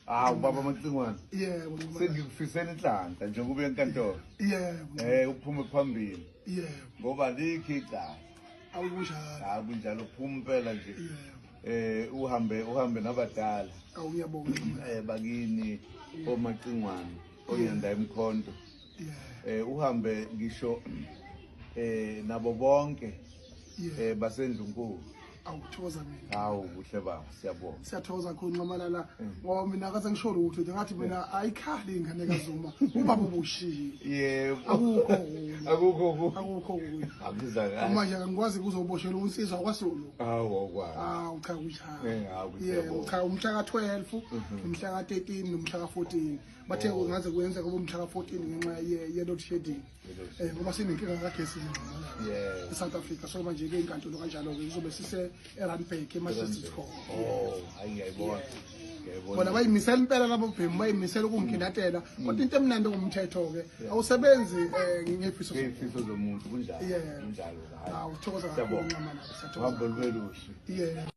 Hawu baba Macingwane. Yebo Nxumalo. Sengikufisela inhlanhla njengoba uya enkantolo. Yebo. Uphume phambili. Yebo. Ngoba likho icala. Awukunjalo. Hayi kunjalo, phuma impela nje. Yebo. Uhambe nabadala. Awu ngiyabonga Nxumalo. Bakini oMacingwane, oyenda emkhonto. Yebo. Uhambe ngisho nabo bonke Yebo. Basendlunkulu. Awuthokoza mina. Hawu kuhle baba, siyabonga. Siyathokoza kakhulu Nxamalala, ngoba mina kaze ngisho lutho nje, ngathi mina ayikhali ingane kaZuma, ubaba ubushilo. Yebo. Akukho okunye. Akukho okunye. Akukho okunye. Akuzakala. Manje angikwazi kuzoboshela unsizwa kwaSulu. Hawu awukwazi. Hawu cha kunjalo. Hawu Yebo siyabonga. cha, umhla ka-12, umhla ka-13 nomhla ka-14. Bathe kungaze kuyenzeka kube umhla ka-14 ngenxa ye-load shedding. Ngoba sinenkinga kagesi nje Nxamalala. E-South Africa, so manje ke inkantolo kanjalo ke kuzobe sise eRandburg eMagistrates Court. Oh, hayi ngiyayibona. Ngiyayibona. Bona bayimisela impela labo bhemu, bayimisela ukunginatela, kodwa into emnandi ngumthetho ke awusebenzi ngefiso zomuntu. Ngefiso zomuntu kunjalo. Yeah. Kunjalo. Hayi. Hawu thokoza kakhulu Siyabonga. Nxamalala, siyathokoza. Uhambo lube luhle. Yeah.